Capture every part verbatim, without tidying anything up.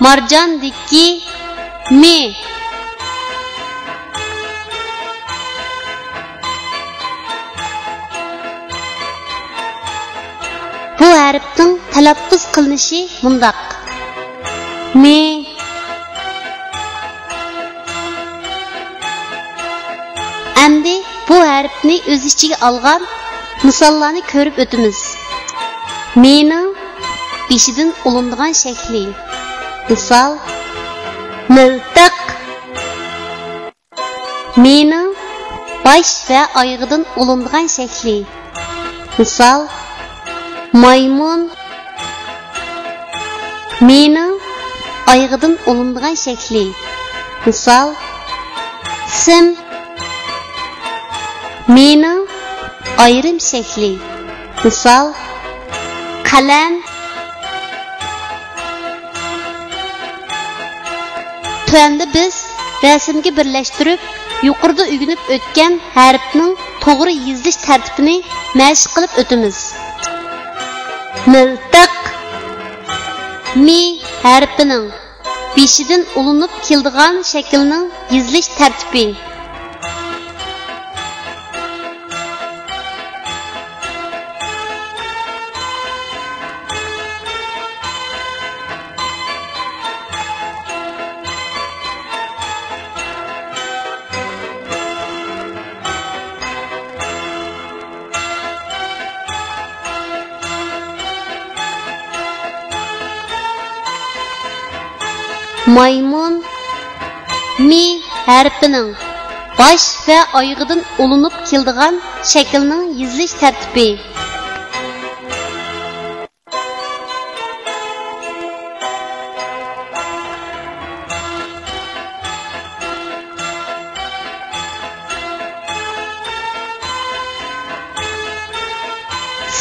مارجاندىكى مى. بۇ ھەرپنىڭ تەلەپپۇز قىلىنىشى مۇنداق: مى. ئەمدى بۇ ھەرپنى ئۆز ئىچىگە ئالغان مىساللارنى كۆرۈپ ئۆتىمىز. مىنىڭ بېشىدىن ئۇلىنىدىغان شەكلى. مىسال، مىلتىق. مىنىڭ باش ۋە ئايىغىدىن ئۇلىنىدىغان شەكلى. مىسال، مايمۇن. مىنىڭ ئايىغىدىن ئۇلىنىدىغان شەكلى. مىسال، سىم. مىنىڭ ئايرىم شەكلى. مىسال، قەلەم. تۆۋەندە بىز رەسىمگە بىرلەشتۈرۈپ، يۇقىرىدا ئۆگىنىپ ئۆتكەن ھەرپنىڭ توغرا يېزىلىش تەرتىپىنى مەشىق قىلىپ ئۆتىمىز. مىلتىق. مى ھەرپىنىڭ بېشىدىن ئۇلىنىپ كېلىدىغان شەكىلنىڭ يېزىلىش تەرتىپى. مايمۇن. مى ھەرپىنىڭ باش ۋە ئايىغىدىن ئۇلىنىپ كېلىدىغان شەكىلنىڭ يېزىلىش تەرتىپى.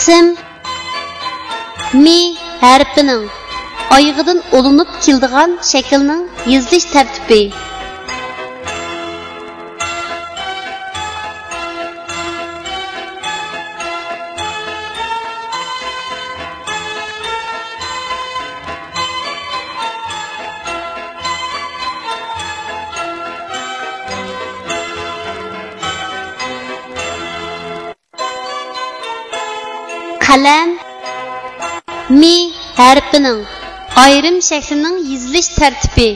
سىم. مى ھەرپىنىڭ ئايىغىدىن ئۇلىنىپ كېلىدىغان شەكىلنىڭ يېزىلىش تەرتىپى. قەلەم. مى ھەرپىنىڭ ئايرىم شەكلىنىڭ يېزىلىش تەرتىپى.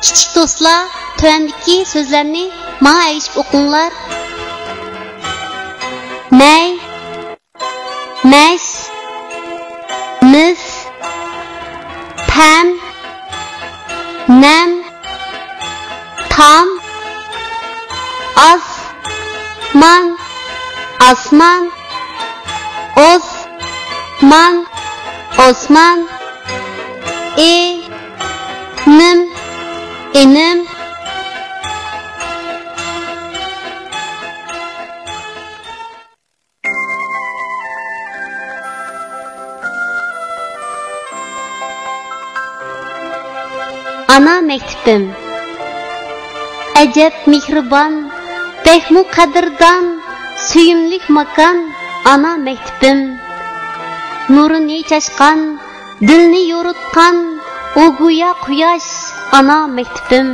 كىچىك دوستلار، تۆۋەندىكى سۆزلەرنى ماڭا ئەگىشىپ ئوقۇڭلار. مەي، مەش، مىس، پەم، نەم، تام، ئاس، مان، ئاسمان، ئوس، مان، ئوسمان، ئى، نىم، ئىنىم. ئانا مەكتىپىم. ئەجەب مېھرىبان، بەكمۇ قەدىردان، سۆيۈملۈك ماكان، ئانا مەكتىپىم. نۇرىنى چاچقان، دىلنى يورۇتقان، ئۇ گويا قۇياش، ئانا مەكتىپىم.